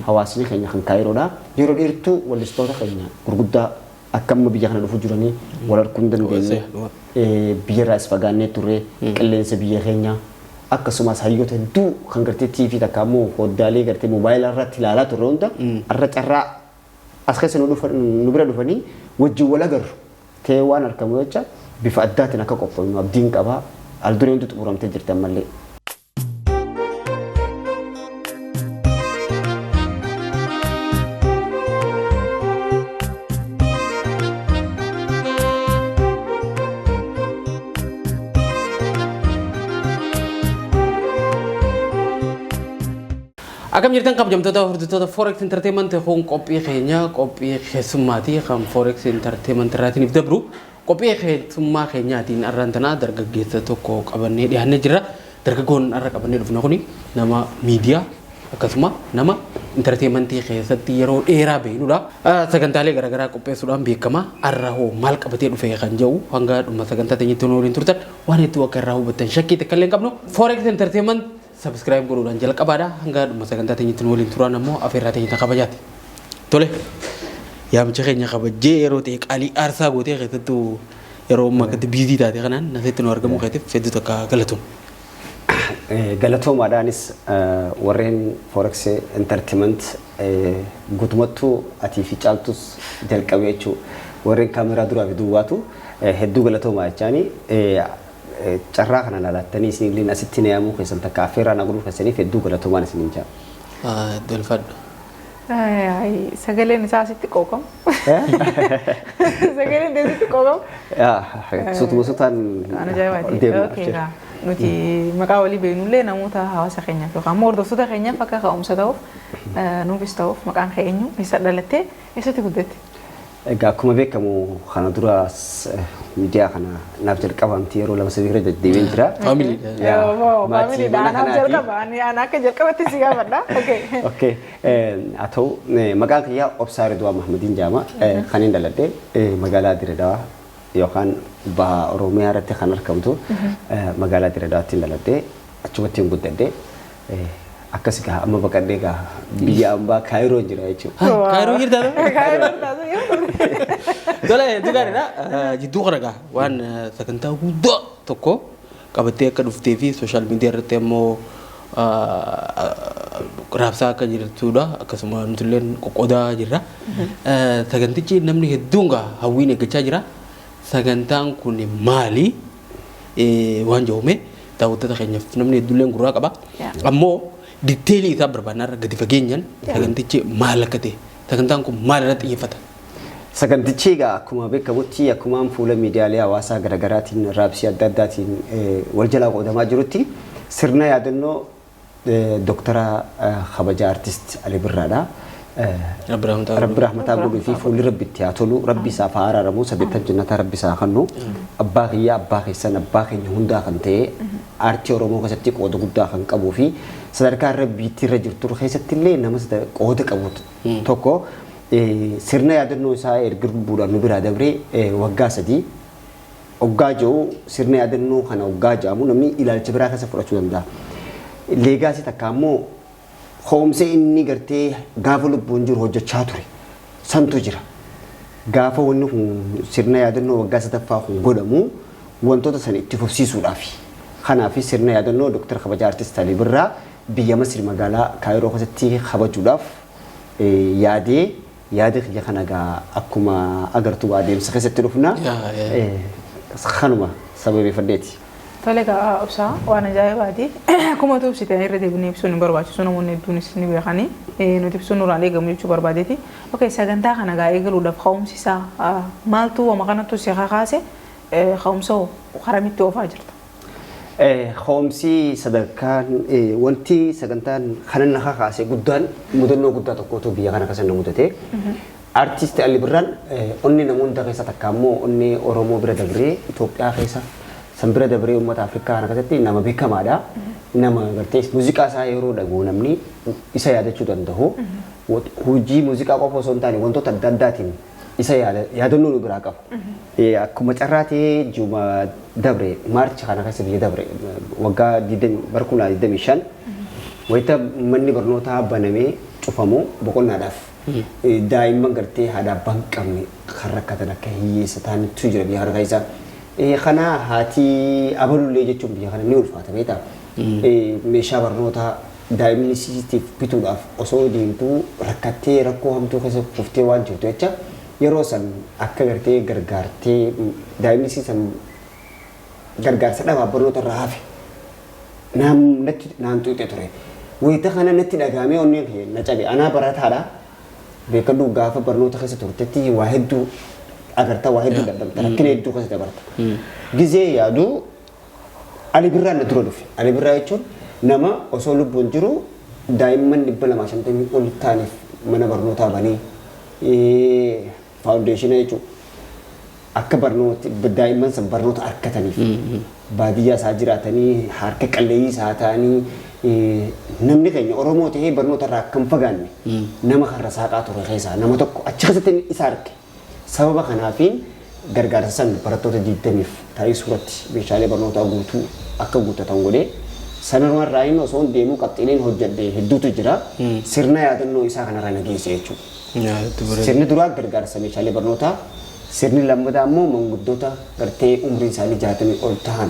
Hawaasni keenya kan Kaayiroodha. Yeroo dheertuu wallistoota keenya gurguddaa akka amma biyya kana dhufuu jiranii wal arguu hin dandeenye. Biyyarraas fagaannee turre, qilleensa biyya keenya akkasumas hayyoota hedduu kan gartee TV takka ammoo foddaalee gartee moobaayilaa irratti ilaalaa turre hunda har'a carraa as keessa nu bira dhufanii wajjin wal agarru ta'ee waan argamu jecha bifa addaatiin akka qophoofnu abdiin qaba. Al duree hundi xumuramtee jirti ammallee. Akkam jirtan, kabajamtoota hordoftoota Forex Entertainment? Kun qophii keenya qophii keessummaati kan Forex Entertainment irraatiniif dabru. Qophii keessummaa keenyaatiin arraan tanaa dargaggeessa tokko qabannee dhiyaannee jirra. Dargaggoon arra qabannee dhufne kuni nama miidiyaa akkasuma nama entertainmentii keessatti yeroo dheeraa beeknudha. Sagantaalee garaagaraa qopheessuudhaan beekama. Arra hoo maal qabatee dhufe kan jedhu hanga dhuma sagantaa teenyatti nu waliin turtan waan hedduu akka irraa hubattan shakkii takka illee hin qabnu. Forex Entertainment subscribe godhuudhaan jalqabaadha. Hanga dhuma sagantaa teenyatti nu waliin turaan ammoo afeerraa teenya kabajaati. Tole, yaamicha keenya kabajjee yeroo ta'e qaalii aarsaa gootee, keessattuu yeroo ammaa akkatti busy taate kanaan asitti nu argamuu keetiif hedduu takka galatoom. Galatoomaadhaanis warreen Forex Entertainment guutumattuu, atii fi Caaltus jalqabee jechuu, warreen kaameraa duraa fi duwwaatu hedduu galatoomaa jechaani. Carraa kana laalaattanii isinillee asitti na yaamuu keessan takka affeerraa na godhuu keessaniif hedduu galatoomaan isiniin jaa. Hedduu ulfaadhu. Sagaleen isaa asitti qooqamu. Sagaleen asitti qooqamu. Sutuma sutaan Waan ajaa'ibaati. deemna. Okay, gaa. Nuti maqaa walii beeknullee namoota hawaasa keenyaaf yookaan immoo hordoftoota keenyaaf akka ka'umsa ta'uuf, nuufis ta'uuf, maqaan kee eenyu? Eessa dhalattee? Eessatti guddatte? Egaa akkuma beekamu kana dura miidiyaa kana naaf jalqabamti, yeroo lama sadii irra deddeebiin jira. Faamiliidha. Yaa, maatii Faamiliidha. mana Anaaf kanaati. jalqaba. Ani ana akka jalqabatti si gaafadha. Okay. Okay. Haa ta'u, maqaan kiyyaa Obsaa Ridwaa Mahmudiin jedhama. Kan hin dhaladhe magaalaa Diredawaa yookaan baha Oromiyaa irratti kan argamtu magaalaa Diredawaatti hin dhaladhe. Achumatti hin guddadhe. Akkas gaa, amma baqadhee gaa biyya ambaa Kaayiroo jira jechuudha. Kaayiroo jirtaa? Kaayiroo jirtaa? Tole, hedduu gaariidha. Jidduu kana gaa waan sagantaa guddaa tokko qabattee akka dhuftee fi social media irratti ammoo raabsaa akka jirtudha. Akkasuma nutilleen qoqqoodaa jirra. Sagantichi namni hedduun gaa hawwiin eeggachaa jira. Sagantaan kun maali? Waan jedhume daawwattoota keenyaaf namni hedduulleen gurraa qaba. Ammoo detailii isaa barbaannaa irra gadi fageenyaan sagantichi maal akka ta'e, sagantaan kun maal irratti xiyyeeffata? Sagantichi egaa akkuma beekamutti, akkumaan fuula miidiyaalee hawaasaa garaagaraatiin raabsii adda addaatiin wal jalaa qoodamaa jirutti, sirna yaadannoo Dooktara kabajaa Artist Ali Birraadha. Rabbi rahmataa Rabbi rahmataa godhuu fi fuulli Rabbi itti haa tolu, Rabbi isaaf haa araaramu, saddeettan jannataa Rabbi isaa haa kennu. Abbaa kiyya, abbaa keessan, abbaa keenya hundaa kan ta'e, aartii Oromoo keessatti qooda guddaa kan qabuu fi sadarkaa irra biittii irra jirtu keessatti illee nama qooda qabu tokko, sirna yaadannoo isaa erga lubbuudhaan nu biraa dabree waggaa 3 hoggaa jiru, sirna yaadannoo kana hoggaa jedhamu namni ilaalcha biraa keessa fudhachuu danda'a. Legacy takka ammoo hoomsee inni gartee gaafa lubbuun jiru hojjechaa ture santu jira. Gaafa wanni kun sirna yaadannoo waggaa sadaffaa kun godhamu wantoota sana itti fufsiisuudhaaf. Kanaaf sirna yaadannoo Dr. Kabajaa Artist Alii Birraa biyya Masir magaalaa Kaayiroo keessatti kabajuudhaaf yaadee, yaada kiyya kana gaa akkuma agartu adeemsa keessatti dhufna. Kanuma sababeeffadheeti. Tole egaa Obsaa, waan ajaa'ibaati. Akkuma tu ibsite, irra deebinee ibsuun hin barbaachisu, namoonni hedduunis ni beekanii nuti ibsuun nurraan eegamu jechuu barbaadeeti. Okay, sagantaa kana gaa eegaluudhaaf ka'umsi isaa maaltu wama kanattu si kakaase? Ka'umsa hoo karamitti oofaa jirta? Ka'umsi sadarkaan wanti sagantaan kana na kakaase guddaan mudannoo guddaa tokkotu biyya kana keessa na mudate. Artisti Ali Birraan onni namoota keessa takka immoo onni Oromoo bira dabree Itoophiyaa keessa, san bira dabree uummata Afrikaa kana keessatti nama beekamaadha. Nama gartee muuziqaa isaa yeroo dhaga'u namni isa yaadachuu danda'u. Hojii muuziqaa qofa osoo hin taane wantoota adda addaatiin isa yaadannoo nu biraa qabu. Akkuma carraa ta'ee ji'uma dabre March kana keessa biyya dabre waggaa bara 2025 wayita manni barnootaa banamee cufamu boqonnaadhaaf daa'imman gartee haadha abbaa hin qabne kan rakkatan akka hiyyeessa ta'anitu jira biyya kana keessa. Kana haati abalullee jechuun biyya kana ni ulfaata beektaa. Meeshaa barnootaa daa'imni siitiif bituudhaaf osoo deemtuu rakkattee rakkoo hamtuu keessa kuftee waan jirtu jecha yeroo san akka gartee gargaartee daa'imni siisan gargaarsa dhabaa barnoota irraa hafe natti naan xuuxee ture. Wayita kana natti dhagaamee onneen kiyya na cabe. Anaa barataadha. Beekadhu gaafa barnoota keessa turtetti waa hedduu agarta, waa hedduu dadhabta, rakkina hedduu keessa dabarta. Gizee yaadu Ali Birraan na dura dhufe. Ali Birraa jechuun nama osoo lubbuun jiru daa'imman 250 ol ta'aniif mana barnootaa banee foundation jechuudha. Akka barnooti daa'imman san barnoota argataniif baadiyyaa isaa jiraatanii harka qalleeyyii isaa ta'anii namni keenya Oromoo ta'ee barnoota irraa akka hin fagaanne nama karra saaqaa ture keessaa nama tokko achi keessatti isa arge. Sababa kanaafiin gargaarsa san barattoota 20f taa'ii suuratti meeshaalee barnootaa guutuu akka guuttatan godhee sanumarraa inni osoo hin deemuu qabxiileen hojjedhe hedduutu jira. Sirna yaadannoo isaa kanarra na geesse jechuudha. Sirni duraa gargaarsa meeshaalee barnootaa, sirni lammataa immoo manguddoota gartee umriin isaanii 60 ol ta'an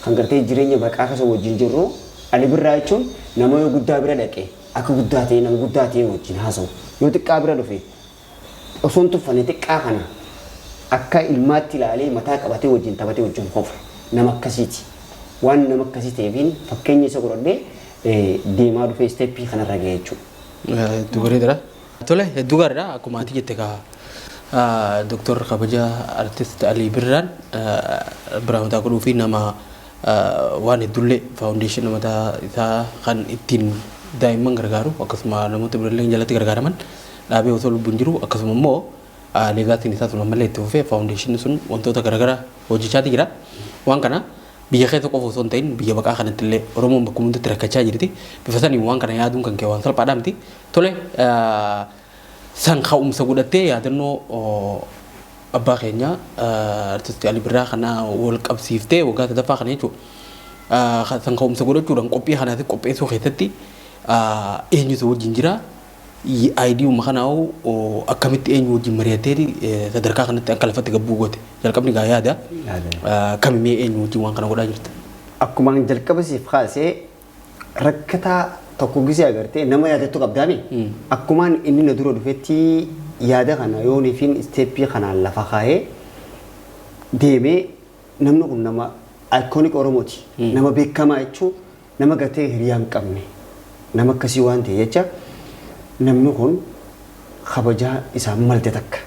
kan gartee jireenya baqaa keessa wajjin jirru. Ali Birraa jechuun nama yoo guddaa bira dhaqe akka guddaa ta'e nama guddaa ta'e wajjin haasa'u, yoo xiqqaa bira dhufe osoo hin tuffanne xiqqaa kana akka ilmaatti ilaalee mataa qabatee wajjin taphatee wajjin kofa nama akkasiiti. Waan nama akkasii ta'eefiin fakkeenya isa godhadhee deemaa dhufee step kanarra ga'e jechuudha. Hedduu bareedaadha. Tole, hedduu gaariidha. Akkuma ati jette kaa Dooktor Kabajaa Artist Alii Birraan biraa mataa godhuu fi nama waan hedduullee foundation mataa isaa kan ittiin daa'imman gargaaru akkasuma namoota birallee jalatti gargaaraman dhaabee osoo lubbuun jiru, akkasuma immoo legacyn isaa sun ammallee itti fufee foundationni sun wantoota garaagaraa hojjechaati jira. Waan kana biyya keessa qofa osoo hin ta'in biyya baqaa kanatti illee Oromoon bakka hundatti rakkachaa jirti. Bifa saniin waan kana yaaduun kan kee waan salphaadhaa miti. Tole, san ka'umsa godhattee yaadannoo abbaa keenya Artistii Alii Birraa kana wal qabsiiftee waggaa sadaffaa kana jechuudha. San ka'umsa godhachuudhaan qophii kanaatiif qopheessuu keessatti eenyutu wajjin jira? Ideuma kanaa'u akkamitti eenyu wajjin mari'attee sadarkaa kanatti akka lafatti gabbuu goote? Jalqabni gaa yaada. Kamimee eenyu wajjin waan kana godhaa jirta? Akkuma jalqaba siif kaasee rakkataa tokko gisee agartee nama yaadattu qabdaami. Akkumaan inni na dura dhufetti yaada kana yooniifin step kanaan lafa kaa'ee deemee namni kun nama iconic Oromooti. Nama beekamaa jechuun nama gartee hiriyaa hin qabne nama akkasii waan ta'e jecha namni kun kabajaa isaan malte takka.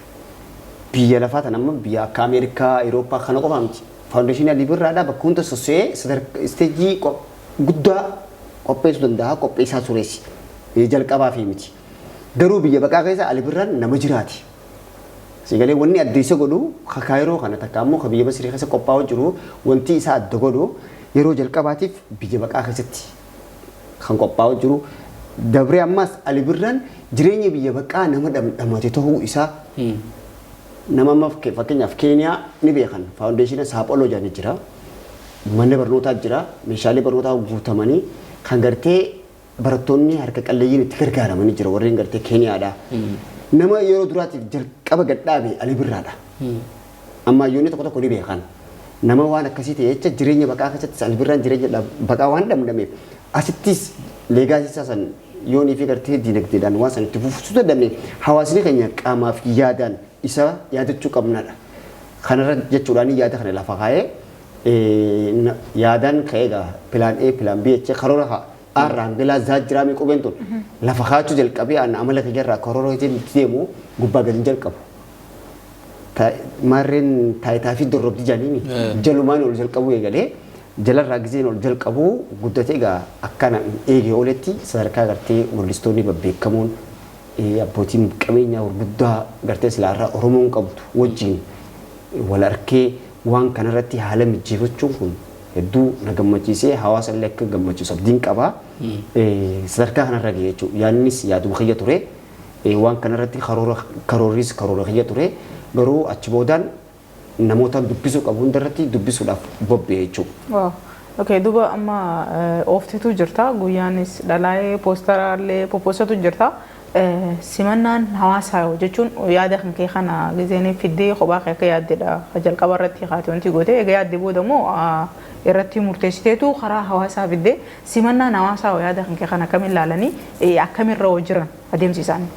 Biyya lafaa tan amma biyya akka Ameerikaa, Awurooppaa kana qofaa miti. Foundation Alii Birraadhaa bakka hunda sosso'ee sadarkaa stage guddaa qopheessuu danda'a, qopheessaa tureessi. Jalqabaa fi miti. Garuu biyya baqaa keessa Alii Birraan nama jiraati. Sigalee wanni adda isa godhu Kaayiroo kana takka ammoo ka biyya Masrii keessa qophaa'u jiru wanti isa adda godhu yeroo jalqabaatiif biyya baqaa keessatti kan qophaa'u jiru. Dabree ammas Ali Birraan jireenya biyya baqaa nama dhamdhamate ta'uu isaa nama amma fakkeenyaaf Keeniyaa ni beekan, foundation Saapholoo jedhanii jira. Manni barnootaa jira. Meeshaalee barnootaa guutamanii kan gartee barattoonni harka qalleeyyiin itti gargaaramanii jira warreen gartee Keeniyaadha. Nama yeroo duraatiif jalqaba gadhaabe Ali Birraadha. Ammayyoonni tokko tokko ni beekan. Nama waan akkasii ta'e jecha jireenya baqaa keessattis Ali Birraan jireenya baqaa waan dhamdhameef asittis legacy isaa san yoonii fi gartee diinagdeedhaan waan san itti fufsuu dadhabne hawaasni keenya qaamaaf yaadaan isa yaadachuu qabnadha. Kanarra jechuudhaan yaada kana lafa kaa'ee yaadaan ka'ee egaa plan A, plan B jechee karoora A irraan galaa Z jiraamii qubeen tun lafa kaachuu jalqabee aan amala kiyyarraa karoora ittiin deemu gubbaa gadi jalqabu. Maarreen taayitaa fi dorrobdi jedhanii jalumaan ol jalqabuu eegalee jalarraa gizeen ol jalqabuu guddatee egaa akkana eegee olitti sadarkaa gartee weellistoonni babbeekamoon abbootiin qabeenyaa gurguddaa gartee silaarraa Oromoon qabdu wajjin wal arkee waan kanarratti haala mijjeeffachuun kun hedduu na gammachiisee hawaasa illee akka gammachiisu abdiin qabaa. Sadarkaa kanarra ga'e jechuudha. Yaadnis yaaduma kiyya ture. Waan kanarratti karoorris karoora kiyya ture. Garuu achi boodaan namoota dubbisuu qabu hundarratti dubbisuudhaaf bobba'e jechuudha. Okay, duuba amma ooftitu jirta. Guyyaanis dhalaa'ee poosteraallee poppoosatu jirta. Simannaan hawaasaa yoo jechuun yaada kan kee kana gizeen fiddee kophaa kee akka yaaddedha. Jalqaba irratti haati wanti goote egaa yaadde booda immoo irratti murteessiteetu karaa hawaasaa fiddee simannaan hawaasaa yoo yaada kan kee kana akkamiin ilaalanii akkamirra hoo jiran adeemsi isaanii?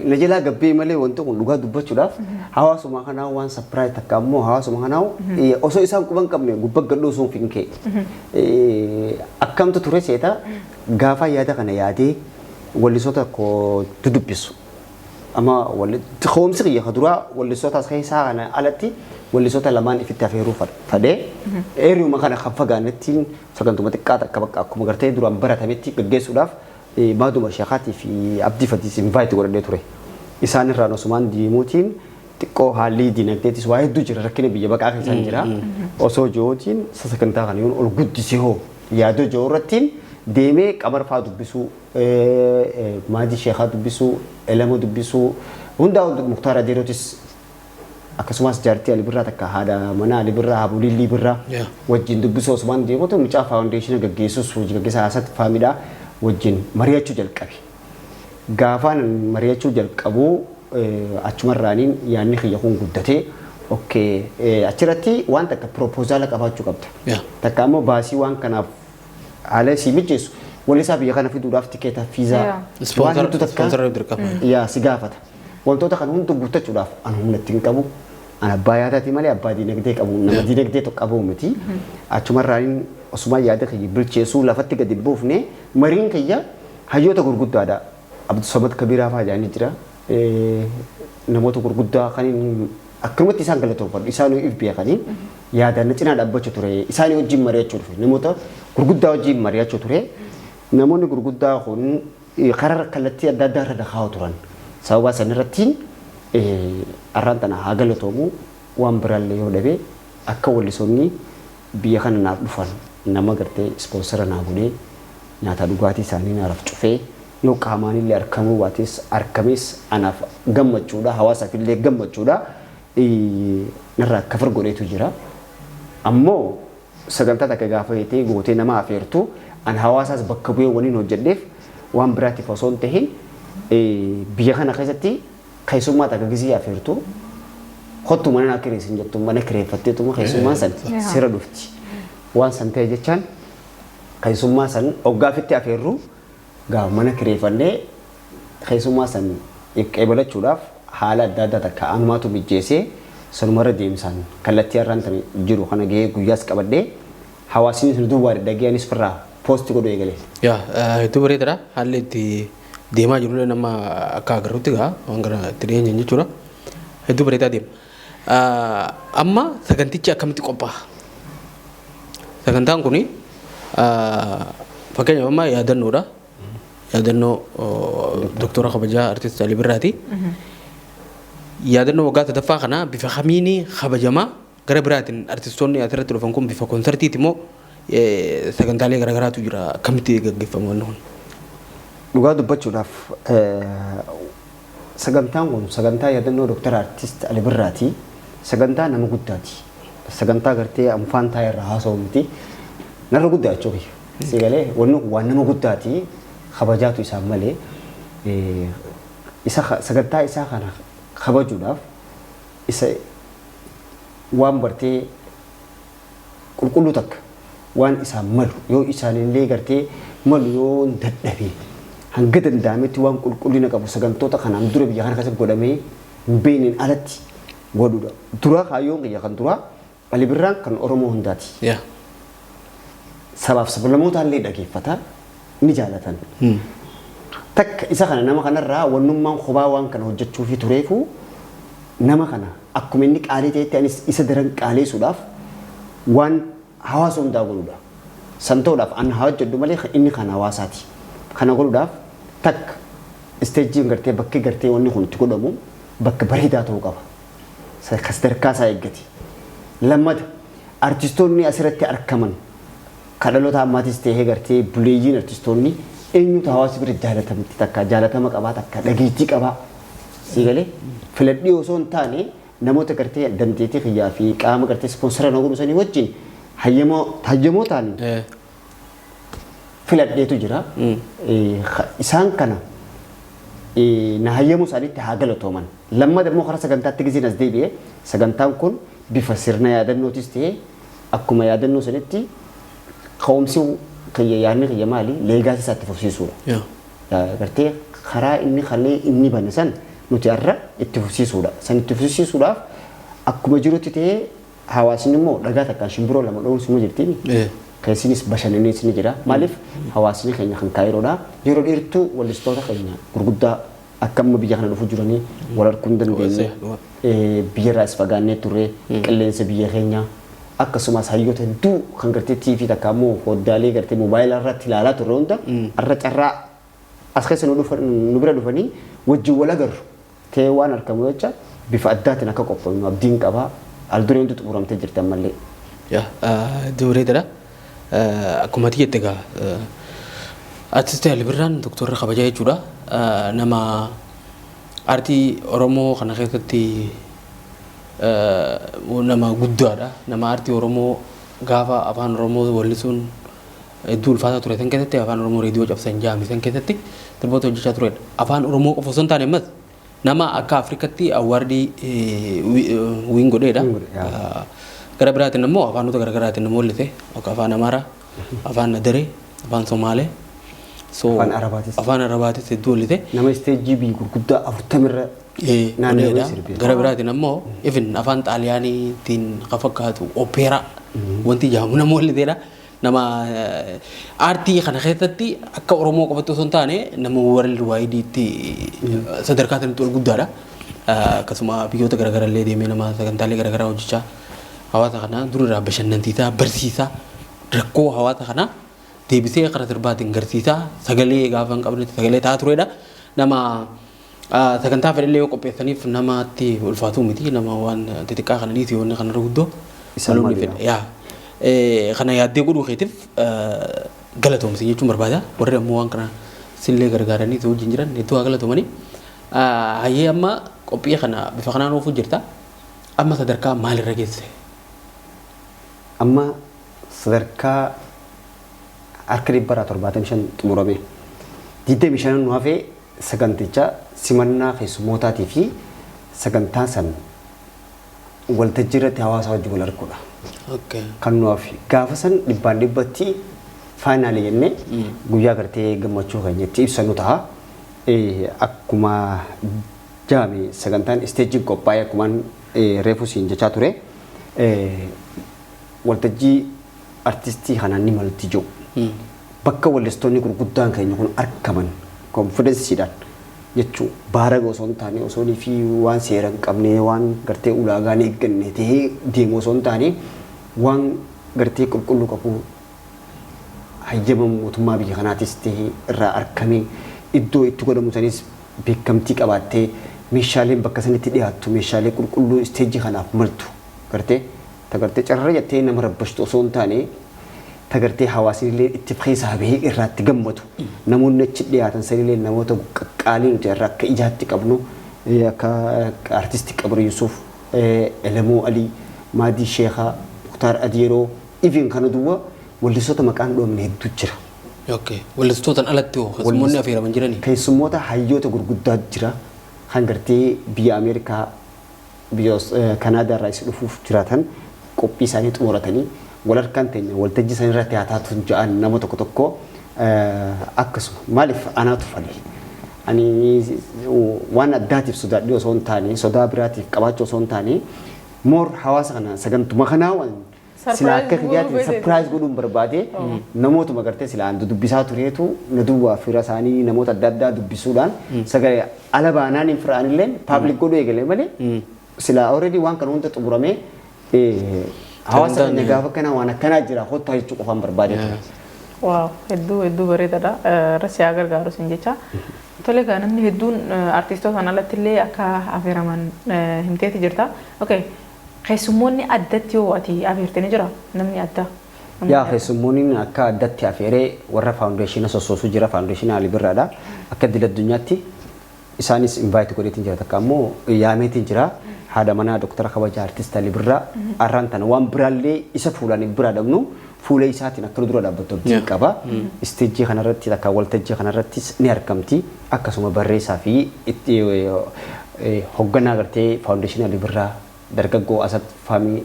Na jalaa gabbee malee wanti kun dhugaa dubbachuudhaaf hawaasuma kanaa waan surprise takka ammoo hawaasuma kanaa osoo isaan quban qabne gubbaa gadhuu sun finkee. Akkamtu ture seeta gaafa yaada kana yaadee wallisoota koo dudubbisu. Amma hoomsi kiyya ka duraa wallisoota keessaa kana alatti wallisoota lamaan ifitti afeeruu fadhee eeriyuma kana kan fagaannetti sagantuma xiqqaa takka bakka akkuma gartee duraan baratametti gaggeessuudhaaf maaduma sheekaatii fi abdii fadiis invite godhadhee ture. Isaan irraan osumaan deemuutiin xiqqoo haalli dinagdeetis waa hedduu jira, rakkina biyya baqaa keessaan jira. Osoo ji'ootiin sagantaa kana yoon ol guddisee hoo yaadoo ji'oo irrattiin deemee qamar faa dubbisuu, maadii sheekaa dubbisuu, elama dubbisuu, hundaa Muktaar Adeerootis akkasumas jaartii Ali Birraa takka haadha manaa Ali Birraa Habuliillii Birraa wajjin dubbisuu osumaan deemuutu mucaa foundation gaggeessus hojii gaggeessaa haasatti faamidhaa wajjin mari'achuu jalqabe. Gaafaan mari'achuu jalqabuu achumarraaniin yaadni kiyya kun guddatee okay achirratti waan takka proposal qabaachuu qabda. Takka ammoo baasii waan kanaaf haala si mijeessu wallisaa biyya kana fiduudhaaf tikeeta, fiizaa waan hedduu takka Sponsor dirqama. Yaa si gaafata. Wantoota kana hunda guuttachuudhaaf an humna ittiin qabu. An abbaa yaadaati malee abbaa diinagdee qabu nama diinagdee tokko qabu miti. Achumarraan osuma yaada kiyya bilcheessuu lafatti gadi buufne mariin kiyya hayyoota gurguddaadha. Abdusamad Kabiraa fa'aa jedhanii jira. Namoota gurguddaa kan akkanumatti isaan galatoonfadhu isaan if beekanii yaadaan na cinaa dhaabbachuu ture isaanii wajjin mari'achuu dhufe namoota gurguddaa wajjin mari'achuu ture. Namoonni gurguddaa kun karaa kallattii adda addaa irra dakaa'u turan. Sababa san irrattiin arraan tana haa galatoomu waan biraallee yoo dhabe akka wallisoonni biyya kana naaf dhufan nama gartee sponsor naa godhee nyaata dhugaatii isaanii naaf cufee yoo qaamaanillee argamuu baates argames anaaf gammachuudha, hawaasaaf illee gammachuudha, narraa cover godheetu jira. Ammoo sagantaa takka gaafa jettee gootee nama afeertu an hawaasaas bakka bu'ee waliin hojjedheef waan biraatiif osoo hin tahin biyya kana keessatti keessummaa takka gisii afeertu kottu mana naa kireessin jettu mana kireeffatteetuma keessummaan san sira dhufti. Waan san ta'e jechaan keessummaa san hoggaafitti afeerru gaa mana kireeffannee keessummaa san qeebalachuudhaaf haala adda addaa takka anumaatu mijjeessee sanumarra deemsaan kallattii har'aan tana jiru kana gahee guyyaas qabadhee hawaasni sun duwwaa dhagee anis firraa post godhu eegale. Yaa, hedduu bareedaadha. Haalli itti deemaa jirullee nama akka agarrutti gaa waan kana itti dhiyeenyan jechuudha. Hedduu bareedaa deema. Amma sagantichi akkamitti qophaa'a? Sagantaan kuni fakkeenyaaf amma yaadannoodha. Yaadannoo Doktora kabajaa Artist Alii Birraati. Yaadannoo waggaa sadaffaa kana bifa kamiini kabajamaa? Gara biraatiin artistoonni asirratti dhufan kun bifa konsertiiti moo sagantaalee garaagaraatu jira? Akkamitti gaggeeffamu wanni kun? Dhugaa dubbachuudhaaf sagantaan kun sagantaa yaadannoo Dr. Artist Ali Birraati. Sagantaa nama guddaati. Sagantaa gartee anfaan taa'e irraa haasa'u miti. Narra guddaa jechuudha. Si galee wanni kun waan nama guddaati. Kabajaatu isaan malee isa sagantaa isaa kana kabajuudhaaf isa waan bartee qulqulluu takka waan isaan malu yoo isaanillee gartee malu yoo dadhabe hanga danda'ametti waan qulqullina qabu sagantoota kanaan dura biyya kana keessatti godhamee hin beekneen alatti godhuudha. Dura kaayyoon kiyya kan duraa Ali Birraan kan Oromoo hundaati. Sabaaf sablammootaan dhageeffata ni jaalatan. Takka isa kana nama kanarraa wannummaan kophaa waan kana hojjechuufi tureefu nama kana akkuma inni qaalii ta'etti anis isa daran qaaleessuudhaaf waan hawaasa hundaa godhuudha. San ta'uudhaaf an haa hojjedhu malee inni kan hawaasaati. Kana godhuudhaaf takka stage-iin gartee bakki gartee wanni kun itti godhamu bakka bareedaa ta'uu qaba. Sadarkaa isaa eeggate. Lammata artistoonni asirratti argaman kadhaloota ammaatis ta'ee gartee buleeyyiin artistoonni eenyutu hawaasa bira jaalatamti takka jaalatama qabaa takka dhageettii qabaa. Si galee filadhii osoo hin taane namoota gartee dandeettii kiyyaa fi qaama gartee sponsor na godhu sanii wajjin hayyamoo ta'anii filadheetu jira. Isaan kana Na hayyamuu isaaniitti haa galatooman. Lammata immoo karaa sagantaatti gizeen as deebi'e, sagantaan kun bifa sirna yaadannootis ta'ee, akkuma yaadannoo sanitti ka'umsi kiyya, yaadni kiyya maali, legacy isaatti fufsiisuudha. Gartee karaa inni kalee inni bane san nuti har'a itti fufsiisuudha. San itti fufsiisuudhaaf akkuma jirutti ta'ee, hawaasni immoo dhagaa takkaan shimbiroo lama dho'uun suma jirti. Keessinis bashannaniis ni jira. Maaliif, hawaasni keenya kan Kaayiroodha. Yeroo dheertuu wallistoota keenya gurguddaa akka amma biyya kana dhufu jiranii wal arguu hin dandeenye. Biyya irraas fagaannee turre, qilleensa biyya keenya akkasumas hayyoota hedduu kan gartee TV takka immoo foddaalee gartee moobaayilaa irratti ilaalaa turre hunda har'a carraa as keessa nu bira dhufanii wajjin wal agarru ta'ee waan argamu jecha bifa addaatiin akka qophoofnu abdiin qabaa. Al duree hundi xumuramtee jirti ammallee. Yaa, hedduu bareedaadha. Akkuma ati jette egaa, artisti Ali Birraan doktorri kabajaa jechuudha. Nama aartii Oromoo kana keessatti nama guddaadha. Nama aartii Oromoo gaafa afaan Oromoo wallisuun hedduu ulfaataa ture san keessatti afaan Oromoo reediyoo cabsan jaame san keessatti sirboota hojjechaa turedha. Afaan Oromoo qofa osoo hin taane, ammas nama akka Afrikatti award win godheedha. Win godhe, yaa. Gara biraatiin immoo afaanota garaagaraatiin nama wallise, akka afaan Amaaraa, afaan Adaree, afaan Somaalee. So, Afaan Arabaatis. Afaan Arabaatis hedduu wallise. Nama stage biyya gurguddaa 40rra naannoo godheedha. sirbe. Gara biraatiin ammoo even afaan Xaaliyaaniitiin kan fakkaatu opeeraa wanti jedhamu nama walliseedha. Nama aartii kana keessatti akka Oromoo qofatti osoo hin taane nama world wideitti sadarkaa sanatti ol guddaadha. Akkasuma biyyoota garaagaraa illee deemee nama sagantaalee garaagaraa hojjechaa hawaasa kana durirraa bashannansiisaa, barsiisaa, rakkoo hawaasa kanaa deebisee karaa sirbaatiin garsiisaa, sagalee gaafa hin qabnetti sagalee ta'aa turedha. Nama sagantaa fedhallee yoo qopheessaniif namatti ulfaatuu miti, nama waan xixiqqaa kana dhiisi, wanni kanarra guddoo. Isaan maloonni maali? Fedha yaa. Kana yaaddee godhuu keetiif galatoomsi jechuun barbaada. Warri ammoo waan kana sillee gargaaranii si wajjin jiran hedduu haa galatoomanii. Hayyee, amma qophii kana bifa kanaan oofuu jirta. Amma sadarkaa maalirra geesse? Amma sadarkaa harka 75% xumurame. 25 nu hafee, saganticha simannaa keessummootaatii fi sagantaa san waltajjii irratti hawaasa wajjin wal arguudha. Kan nu hafe gaafa san 100% final jennee guyyaa gartee gammachuu keenya itti ibsannu ta'a. Akkuma jaame sagantaan stageiin qophaa'ee, akkumaan reefu siin jechaa ture, waltajjii artistii kanaan ni malti jiru. Bakka wallistoonni gurguddaan keenya kun argaman confidenceiidhaan jechuu baaraga osoo hin taane, osoo fi waan seera hin qabne, waan gartee ulaagaa hin eegganne ta'ee deemu osoo hin taane, waan gartee qulqulluu qabu, hayyama mootummaa biyya kanaatis ta'ee irraa argamee, iddoo itti godhamu sanis beekamtii qabaattee, meeshaaleen bakka sanitti dhiyaattu meeshaalee qulqulluu stage kanaaf maltu, gartee tagartee carra jettee nama rabbashtu osoo hin taane, tagartee hawaasni illee itti keessaa bahee irraatti gammadu, namoonni achi dhiyaatan sanillee namoota qaqqaalii nuti irraa akka ijaatti qabnu, akka artisti Qabri Yusuf, Elemoo Alii, Maadii Sheekaa, Muktaar Adeeroo, even kana duwwa wallistoota maqaan dhoofne hedduu jira. Okay. Wallistootaan alatti hoo keessummoonni affeeraman jiranii? Keessummoota hayyoota gurguddaa jira kan gartee biyya Ameerikaa, biyya Kanaadaa irraa isa dhufuuf jiraatan, qophii isaanii xumuratanii wal harkaan teenya waltajjii isaanii irratti haa taatu ja'an nama tokko tokko. Akkasuma maaliif anaatu fale, ani waan addaatiif sodaadhee osoo hin taane, sodaa biraatiif qabaachuu osoo hin taane, more hawaasa kana sagantuma kanaa waan sila akka kiyyaatiin surprise godhuun barbaade, namootuma gartee sila an dubbisaa tureetu na duwwaa fira isaanii namoota adda addaa dubbisuudhaan sagalee ala baanaan hin fira'anillee public godhuu eegale malee, sila already waan kana hunda xumuramee hawaasa keenya gaafa kana waan akkanaa jira kottaa jechuu qofaan barbaade ture. Wow, hedduu hedduu bareedaadha. Irra haa gargaaru sin jecha. Tole egaa, namni hedduun artiistootaan alatti illee akka affeeraman himteeti jirta. Okay. Keessummoonni addatti yoo ati afeerte ni jira namni adda? Yaa, keessummoonni akka addatti afeeree warra foundation sossoosuu jira, foundation Ali Birraadha. Akka idil addunyaatti Isaanis invite godheetiin jira, takka ammoo yaameetiin jira. Haadha manaa Dooktara Kabajaa Artist Ali Birraa arraan tana waan biraallee isa fuulaan biraa dhabnu, fuula isaatiin akka nu dura dhaabbattu abdii qaba. Isteejjii kanarratti takka waltajjii kanarrattis ni argamti. Akkasuma barreessaa fi itti hoogganaa gartee faawundeeshinii Ali Birraa dargaggoo Asad Faamii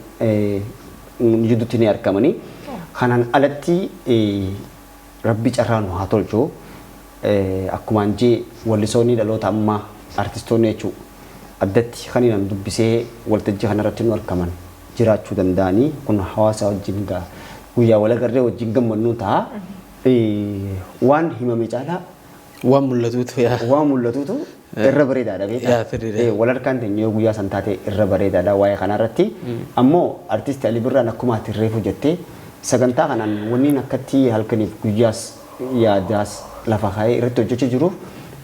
jidduutti ni argamanii. Kanaan alatti rabbi carraa nu haa tolchu. Akkumaan jee wallisoonni dhaloota ammaa, artistoonni jechuudha, addatti kan inni dubbisee waltajjii kanarratti nu argaman jiraachuu danda'anii kun hawaasa wajjin gaa guyyaa wal agarree wajjin gammannuu ta'a. Waan himame caalaa waan mul'atuutu yaa. Waan mul'atuutu irra bareedaadha beektaa. Yaa, sirriidha. Wal harkaan teenyee yoo guyyaa san taate irra bareedaadha waa'ee kanarratti. Ammoo artisti Ali Birraan akkuma ati reefu jettee sagantaa kanaan wanni akkatti halkaniif guyyaas yaadaas lafa kaa'ee irratti hojjechaa jiruuf,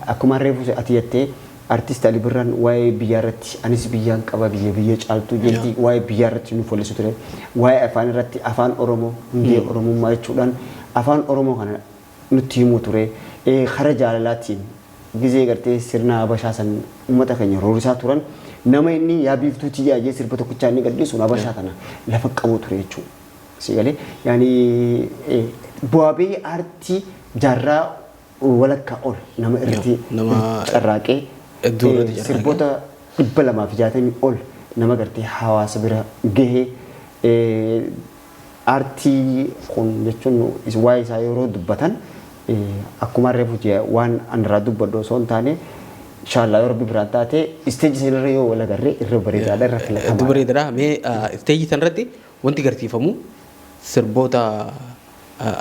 akkuma reefu ati jettee artisti Ali Birraan waa'ee biyyaa irratti, anis biyyaan qaba, biyya biyya caaltuu jetti, waa'ee biyyaa irratti nuuf wallisu ture. Waa'ee afaan irratti, afaan Oromoo hundee Oromummaa jechuudhaan afaan Oromoo kana nutti himuu ture. Kara jaalalaatiin gizee gartee sirna Habashaa san uummata keenya roorisaa turan, nama inni yaa biiftuu tiyyaa jee sirba tokkichaa inni gadhiisu Habashaa tana lafa qabu ture jechuudha. Si galee yaani bu'aa ba'ii aartii jaarraa walakkaa ol nama irratti nama carraaqee hedduu irratti carraaqee. Sirboota 260 ol nama gartee hawaasa bira gahee, aartii kun jechuun waa'ee isaa yeroo dubbatan akkuma reefu jee waan an irraa dubbadhu osoo hin taane, inshallah yoo rabbi biraan taate isteejii sanarra yoo wal agarree irra bareedaadha, irra Hedduu filatamaadha. bareedaadha. Mee isteejii sanarratti wanti agarsiifamu sirboota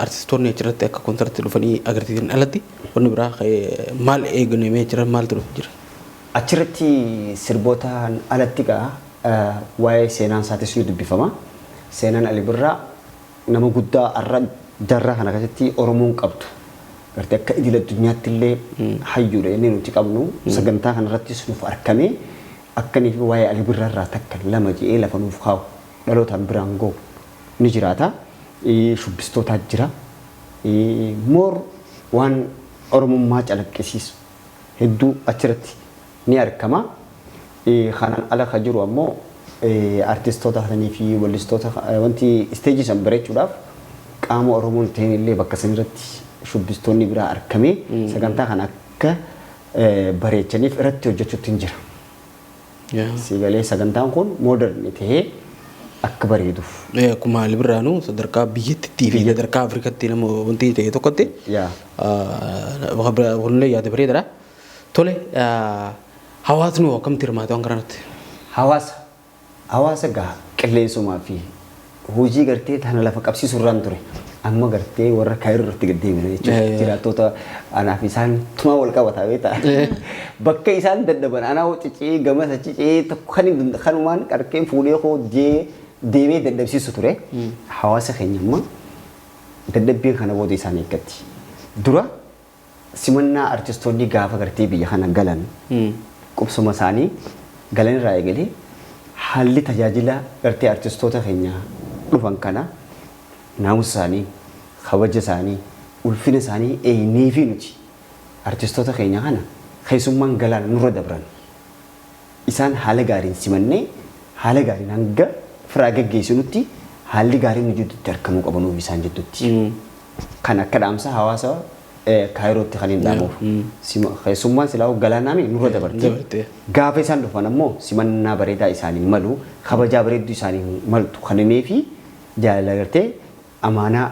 artistoonni achirratti akka koonsartii dhufanii agarsiisan alatti wanni biraa maal eegamee jira, maaltu dhufu jira? Achirratti sirbootaan alatti gaa waa'ee seenaan isaatis ni dubbifama. Seenaan Ali Birraa nama guddaa har'a jaarraa kana keessatti Oromoon qabdu. Gartee akka idil addunyaatti illee hayyuudha inni nuti qabnu, sagantaa kanarrattis nuuf argamee akkanii fi waa'ee Ali Birraa irraa takka lama je'ee lafa nuuf kaa'u dhalootaan biraan ga'u ni jiraata. Shubbistootaa jira. Moor waan Oromummaa calaqqisiisu hedduu achirratti ni argama. Kanaan ala kan jiru ammoo artistoota sanii fi wallistoota wanti isteejii san bareechuudhaaf qaama Oromoon ta'in illee bakka sanirratti shubbistoonni biraa argamee sagantaa kana akka bareechaniif irratti hojjechuutti hin jira. Siigalee sagantaan kun modern tahee akka bareeduuf. Akkuma Ali Birraanuu sadarkaa biyyattii fi sadarkaa Afrikaatti nama wanti ta'e tokkotti kunillee yaada bareedaadha. Tole, hawaasni hoo akkamitti hirmaate waan kanarratti? Hawaasa gaa qilleensumaa fi hojii gartee tana lafa qabsiisuu irraan ture. Amma gartee warra Kaayiroo irratti gad deemina jechuudha. Jiraattota anaa fi isaan tumaa wal qabataa beektaa. Bakka isaan dadhaban anaa cicee gamas achi cicee tokko kan hin kanumaan qarqeen fuudhee koo deemee dadhabsiisu ture. Hawaasa keenya amma dadhabbiin kana booda isaan eeggatti. Dura simannaa artistoonni gaafa gartee biyya kana galan qubsuma isaanii galan irraa eegalee haalli tajaajila gartee artistoota keenya dhufan kana naamusa isaanii, kabaja isaanii, ulfina isaanii eeynee fi nuti artistoota keenya kana keessummaan galaan nurra dabran. Isaan haala gaariin simannee haala gaariin hanga firaa geggeessinutti haalli gaariin nu jidduutti argamuu qabu nuuf isaan jidduutti. Kan akka dhaamsa hawaasa Kaayirootti kan hin dhaamuuf. Keessummaan silaa galaanaami nurra dabarti. Dabarte. Gaafa isaan dhufan ammoo simannaa bareedaa isaanii malu, kabajaa bareedduu isaanii maltu kanneenii fi jaalala gartee amaanaa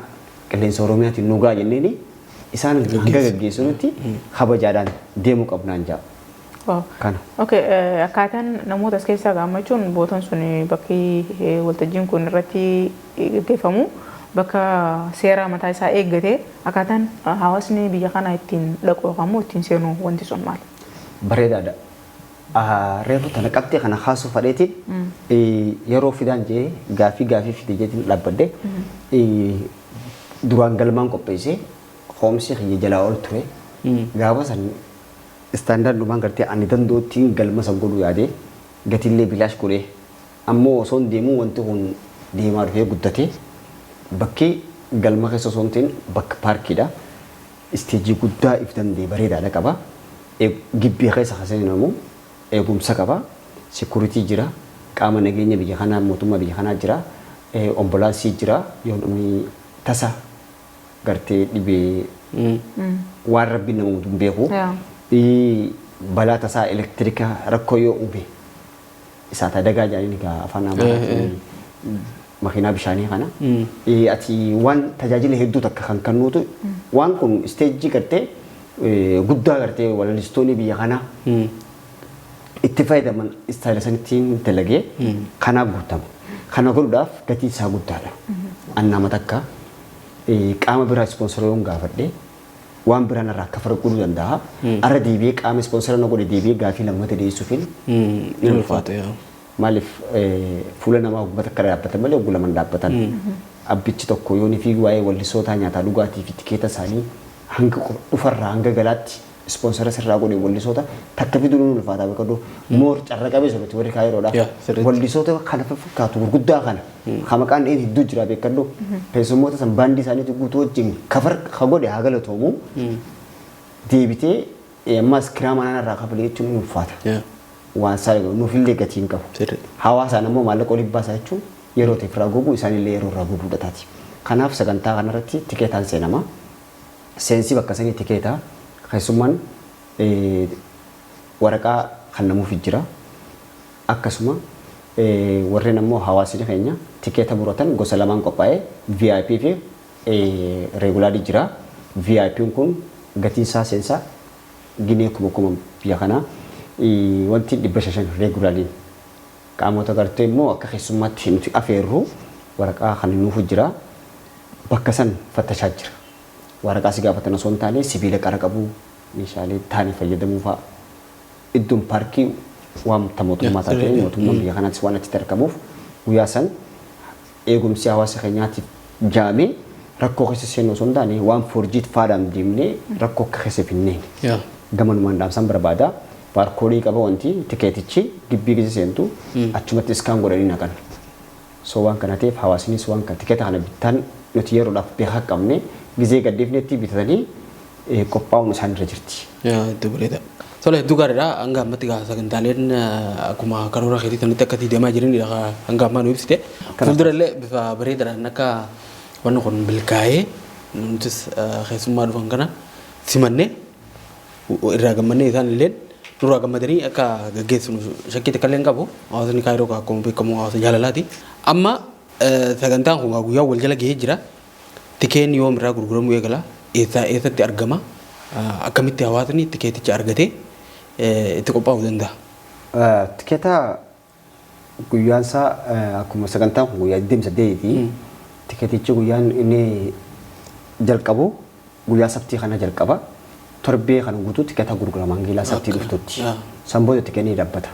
qilleensa Oromiyaatiin nu ga'a jenneeni isaan hanga geggeessinutti kabajaadhaan deemuu qabnaan jaa. Kana. Okay, akkaataan namoota as keessaa gaammachuun bootaan sun bakki waltajjiin kun irratti gaggeeffamu bakka seera mataa isaa eeggate, akkaataan hawaasni biyya kana ittiin dhaqu yookaan immoo ittiin seenu wanti sun maali? Bareedaadha. Reefu tana qabxii kana kaasuu fadheetiin yeroo fidaan jee gaafii fide jeetiin dhaabbadde duraan galmaan qopheessee hoomsi kiyya jalaa ol ture. Gaafa san istaandaardumaan gartee ani danda'uttiin galma san godhuu yaade, gatiillee bilaash godhee, ammoo osoo hin deemuu wanti kun deemaa dhufee guddatee bakki galma keessa osoo hin ta'in bakka paarkiidha. Isteejii guddaa if danda'e bareedaadha qaba. Gibbii keessa kan seenamu eegumsa qaba. Security jira. Qaama nageenya biyya kanaa, mootummaa biyya kanaa jira. Ambulaansii jira. Yoo namni tasa gartee dhibee waan rabbiin nama hin beeku. Balaa tasaa elektirika rakkoo yoo uume, isaata dagaa jedhanii egaa afaan Amaaraatiin makiinaa bishaanii kana. Ati waan tajaajila hedduu takka kan kennuutu waan kun stage gartee guddaa gartee walalistoonni biyya kanaa itti fayyadaman style sanittiin dalagee kanaaf guutama. Kana godhuudhaaf gatii isaa guddaadha. An nama takka qaama biraa sponsor yoon gaafadhe waan biraan irraa akka farquu danda'a. Arra deebi'ee qaama sponsor na godhe deebi'ee gaafii lammata dhiyeessuufin ni ulfaata. Maaliif, fuula namaa uummata akka dhaabbatan malee ogguu lama dhaabbatan. Abbichi tokko yoonii fi waa'ee wallisootaa nyaataa dhugaatii fi tikeeta isaanii hanga dhufarraa hanga galaatti sponsor sirraa godhe wallisoota takka fiduu ni ulfaata beekadu moor carra qabeessa nuti warri kaayiroodha. Wallisoota kana fakkaatu gurguddaa kana kan maqaan dheen hedduu jira beekadhu. Keessummoota san baandii isaaniitu guutuu wajjin kafar ka godhe haa galatoomu, deebitee ammas kiraa manaa irraa kafalee jechuun ni ulfaata. Waan isaa nuufillee gatii hin qabu. Hawaasaan ammoo maallaqa olii baasaa jechuun yeroo ta'e irraa goguu, isaanillee yeroo irraa goguu taati. Kanaaf sagantaa kanarratti tikeetaan seenama. Seensi bakka sanii tikeetaa, keessummaan waraqaa kan namuuf jira. Akkasuma warreen ammoo hawaasni keenya tikeeta muratan gosa lamaan qophaa'ee, VIP fi regular jira. VIP kun gatiin isaa seensaa ginee 1000 biyya kanaa wanti 500 regulariin. Qaamota gartee immoo akka keessummaatti nuti afeerru waraqaa kan nuuf jira. Bakka san fattashaa jira. Waraqaa si gaafatan osoo hin taane sibiila qara qabu, meeshaalee taane fayyadamuu fa'a. Iddoon paarkii waan mootummaa taate, mootummaan biyya kanaattis waan achitti argamuuf, guyyaa san eegumsi hawaasa keenyaatiif jaamee rakkoo keessa seenu osoo hin taane waan forjiit faadhaan deemnee rakkoo akka keessa finneen. Gamanumaan dhaamsan barbaada. Barcode qaba wanti tikeetichi, gibbii keessa seentu achumatti scan godhanii naqan. So waan kana ta'eef hawaasnis waan kana tikeeta kana bittaan nuti yeroodhaaf beekaa qabne gizee gaddeefnetti bitatanii qophaa'uun isaan irra jirti. Hedduu bareeda. Tole, hedduu gaariidha. Hanga ammatti gaa sagantaaleen akkuma karoora keetii sanitti akkasii deemaa jiranidha hanga ammaa nu ibsite. Fuuldura illee bifa bareedaadhaan akka wanni kun milkaa'ee nutis keessummaa dhufan kana simannee irraa gammannee isaan illee nurraa gammadanii akka gaggeessinu shakkii takka illee hin qabu. Hawaasni Kaayiroo akkuma beekamu hawaasa jaalalaati. Amma sagantaan kun guyyaa wal jala gahee jira. Tikeen yoom irraa gurguramuu eegala? Eessaa eessatti argama? Akkamitti hawaasni tikeeticha argatee itti qophaa'uu danda'a? Tikeeta guyyaan isaa akkuma sagantaan kun guyyaa 28ti. Tikeetichi guyyaan inni jalqabu guyyaa sabtii kana jalqaba. Torbee kana guutuu tikeeta gurgurama hangiilaa sabtii dhuftutti. San booda tikeenni dhaabbata.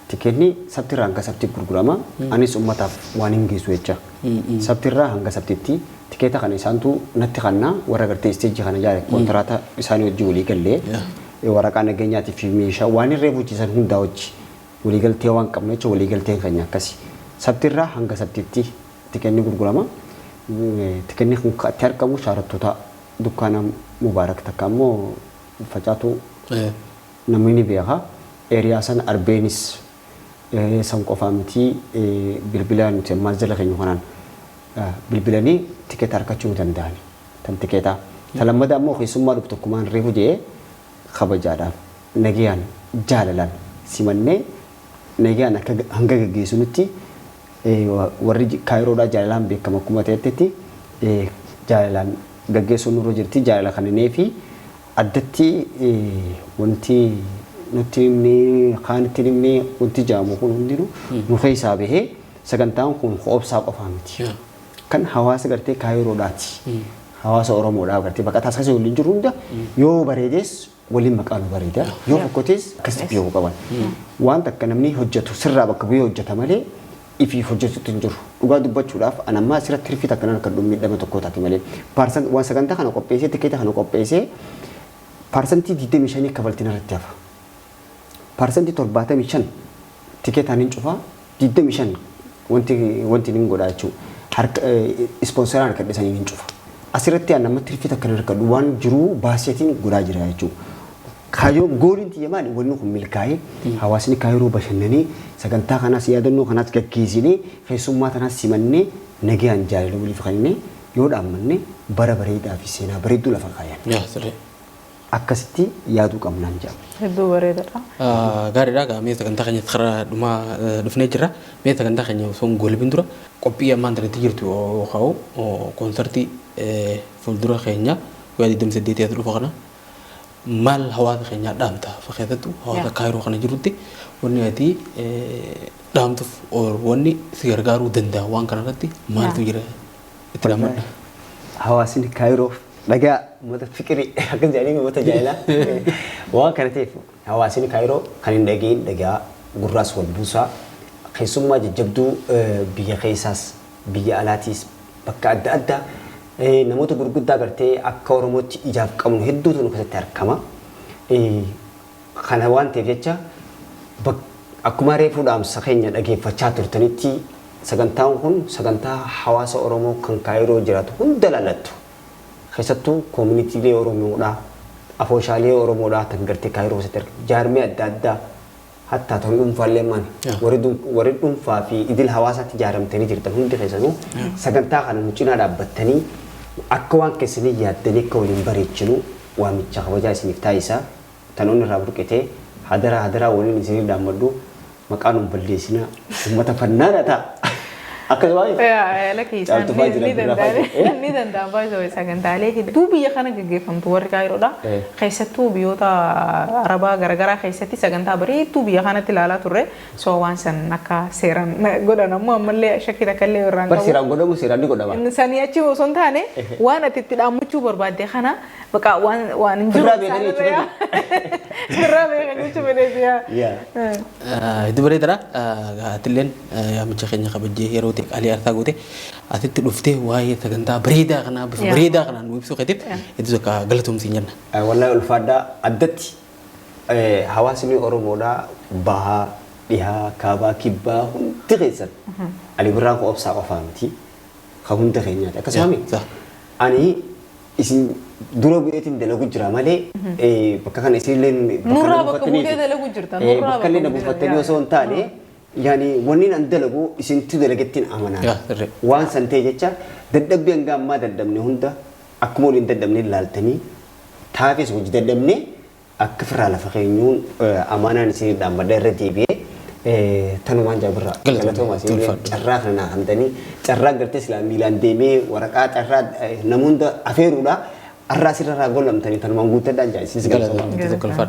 Tikeenni sabtiirraa hanga sabtii gurgurama. Anis uummataaf waan hin geessu jecha. Sabtiirraa hanga sabtiitti tikeeta kana isaantu natti kannaa, warra gartee stage kana ijaare kontiraata isaanii wajjin walii gallee waraqaa nageenyaatii fi meeshaa waan irree hojjetan hundaa wajji waliigaltee waan qabnu jecha, waliigalteen keenya akkasi. Sabtiirraa hanga sabtiitti tikeenni gurgurama. Tikeenni kun kan itti argamu shaarattoota dukkaana Mubaarak takka ammoo facaatu namni ni beeka. Area sana arbeenis san qofaa miti, bilbila nuti ammaa jala keenya kanaan bilbilanii tikeeta argachuu ni danda'ani. Tan tikeetaa. Ta lammataa ammoo keessummaa dhufu tokkumaan reefu jedhee kabajaadhaaf nagayaan jaalalaan simannee nagayaan akka hanga gaggeessinutti, warri Kaayiroodhaa jaalalaan beekama akkuma ta'etti, jaalalaan gaggeessuun nurra jirti. Jaalala kanneenii fi addatti wanti nutti himnee kaan itti himnee wanti jaamu kun hundinuu nu keessaa bahee sagantaan kun obsaa qofaa miti. Kan hawaasa gartee Kaayiroodhaati. Hawaasa Oromoodhaa gartee baqataa as keessa waliin jiru hunda yoo bareedes waliin maqaa nu bareeda. Yoo fokkotes akkasitti beekuu qaban. Waan takka namni hojjetu sirraa bakka bu'ee hojjeta malee ifiif hojjetutti hin jiru. Dhugaa dubbachuudhaaf an ammaa asirratti tirfii takka nan kan miidhama tokko taate malee. Percent waan sagantaa kana qopheessee, tikeeta kana qopheessee, 25% kafaltiin irratti hafa. 75% tikeetaan hin cufaa, 25 wanti hin godhaa jechuudha. Harka sponsoraan harka dhisanii hin cufa. Asirratti an amma tirfii takka hin argadhu, waan jiruu baaseetiin godhaa jira jechuudha. Kaayyoon gooliin tiyya maali? Wanni kun milkaa'ee hawaasni Kaayiroo bashannanee, sagantaa kanaas, yaadannoo kanaas gaggeessinee, keessummaa tanaas simannee, nagayaan jaalala waliif kennee yoo dhaammanne, bara bareedaa fi seenaa bareedduu lafa kaayan. Yaa sirrii. Akkasitti yaaduu qabnaan jedhama. Hedduu bareedaadha. Gaariidha egaa, mee sagantaa keenya karaa dhumaa dhufnee jirra. Mee sagantaa keenya osoo hin goolabin dura qophii ammaan tanatti jirtu yookaan koonsartii fuuldura keenya guyyaa 28 as dhufa kana maal hawaasa keenyaa dhaamta? Keessattuu hawaasa Kaayiroo kana jirutti wanni ati dhaamtuuf, wanni si gargaaruu danda'a waan kanarratti maaltu jira, itti dhaammadha? Hawaasni Kaayiroo dhagaa, uummata fiqirii akkas jedhanii, uummata jaalalaa waan kana ta'eef, hawaasni Kaayiroo kan hin dhagahin dhagaa, gurraas wal buusaa. Keessummaa jajjabduu biyya keessaas biyya alaatiis bakka adda addaa namoota gurguddaa gartee akka Oromootti ijaaf qabnu hedduutu nu keessatti argama. Kana waan ta'eef jecha, akkuma reefuu dhaamsa keenya dhageeffachaa turtanitti, sagantaan kun sagantaa hawaasa Oromoo kan Kaayiroo jiraatu hunda laallattu. Keessattuu koominitiilee Oromoodhaa, afooshaalee Oromoodhaa kan gartee Kaayiroo keessatti argamu, jaarmee adda addaa, hattaa ta'an dhuunfaallee maani, warri dhuunfaa fi idil hawaasaatti ijaaramtanii jirtan hundi keessanuu sagantaa kana nu cinaa dhaabbattanii akka waan keessanii yaaddanii akka waliin bareechinu waamicha kabajaa isiniif taasisaa. Tanoonni irraa burqitee hadaraa hadaraa waliin isinii dhaammadhu, maqaa nun balleessinaa, uummata fannaana ta'a. Akkasuma. Lakki, isaan ni danda'an baay'ee. Sagantaalee hedduu biyya kana gaggeeffamtu warri Kaayiroodha. Keessattuu biyyoota Arabaa garaagaraa keessatti sagantaa bareedduu biyya kanatti ilaalaa turre. So waan san akka seeraan godhan ammoo ammallee shakkii takka illee irraan qabu. Seeraan godhamu, seeraan ni godhama. Sanii achi osoo hin taane, waan ati itti dhaammachuu barbaadde kana baqa waan hin jiru. Firraa beekanii jechuudha. Firraa beekanii jechuudha. Hedduu bareedaadha. Atilleen yaamicha keenya kabajjee yeroo ta'e qaalii aarsaa goote asitti dhuftee waa'ee sagantaa bareedaa kanaa bifa bareedaa kanaan nu ibsuu keetiif hedduu akka galatoomsiin jenna. Wallahi ulfaadhaa. Addatti hawaasni Oromoodhaa bahaa, dhihaa, kaabaa, kibbaa hundi keessan, Ali Birraan kun obsaa qofaa miti, kan hunda keenyaati. Akkasuma ani isin dura bu'eetiin dalagu jira malee bakka kana isinillee Nurraa bakka buutee dalagu jirta. Bakka illee na buufattanii osoo hin taane, yaani wanni an dalagu isintu dalagettiin amanaa. Waan san ta'e jecha, dadhabbii hanga ammaa dadhabne hunda akkuma waliin dadhabne ilaaltanii, taafes hojii dadhabne akka firraa lafa keenyuun amaanaan isinii dhaammadha. Irra deebi'ee tanumaan jaabirraa galatooma. Isinii carraa kana naa kennitanii, carraa gartee silaa miilaan deemee waraqaa carraa nama hunda afeeruudha. Arraa sirra gollamtanii tanumaan guuttadhaan jaa, isinis galatooma.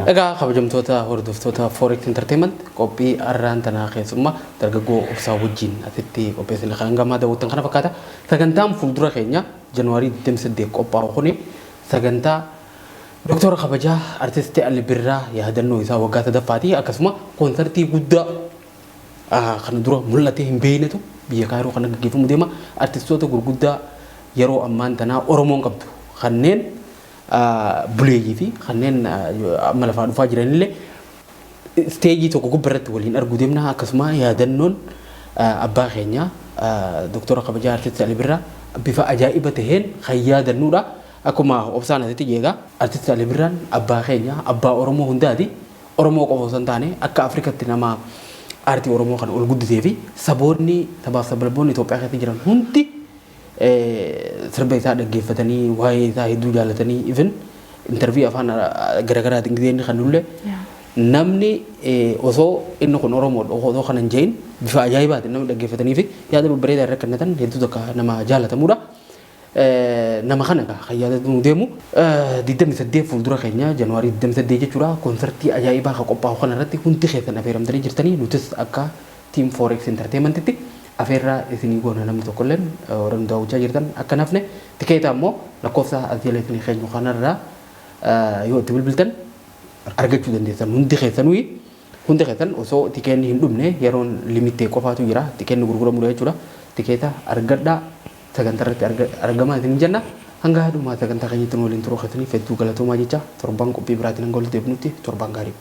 Egaa kabajamtoota hordoftoota Forex Entertainment, qophii arraan tanaa keessummaa dargaggoo Obsaa wajjin asitti qopheessine kan gamaa daawwattan kana fakkaata. Sagantaan fuuldura keenya Januwaarii 28 qophaa'u kuni sagantaa Doktora kabajaa Artistii Ali Birraa yaadannoo isaa waggaa sadaffaati, akkasuma koonsartii guddaa kana dura mul'atee hin beeknetu biyya Kaayiroo kana gaggeeffamu deema. Artistoota gurguddaa yeroo ammaan tanaa Oromoon qabdu, kanneen buleeyyii fi kanneen amma lafaa dhufaa jiranillee isteejii tokko gubbarratti waliin arguu deemna. Akkasuma yaadannoon abbaa keenya Doktora kabajaa Artisti Ali Birraa bifa ajaa'iba taheen kan yaadannuudha. Akkuma Obsaan asitti jeegaa, Artisti Ali Birraan abbaa keenya, abbaa Oromoo hundaati. Oromoo qofa osoo hin taane, akka Afrikatti nama aartii Oromoo kana ol guddisee fi saboonni, sabaaf sablammoonni Itoophiyaa keessa jiran hundi sirba isaa dhaggeeffatanii, waa'ee isaa hedduu jaalatanii, even interview afaan garaagaraatiin gisee inni kan namni osoo inni kun Oromoodha osoo kana hin jedhin bifa ajaa'ibaatiin namni dhaggeeffatanii fi yaada babbareedaa irra kennatan hedduu takka nama jaalatamudha. Nama kana kan yaadatu deemu 28 fuuldura keenya, Januwaarii 28 jechuudha, koonsartii ajaa'ibaa kan qophaa'u kana irratti hundi keessan affeeramtanii jirtanii. Nutis akka Team Forex Entertainmentitti afeerraa isinii goona. Namni tokkolleen warra nu daawwachaa jirtan akka nafne, tikeeta ammoo lakkoofsa as jala isinii keenyu kanarraa yoo itti bilbiltan argachuu dandeessan. Hundi keessanuu, hundi keessan osoo tikeenni hin dhumne, yeroon limittee qofaatu jira tikeenni gurguramudha jechuudha, tikeeta argadhaa, sagantaa irratti argamaa isin jenna. Hanga dhumaa sagantaa keenyatti nu waliin turuu keessaniif hedduu galatoomaa jecha, torban qophii biraatiin hanga walitti deebinutti torbaan gaarii.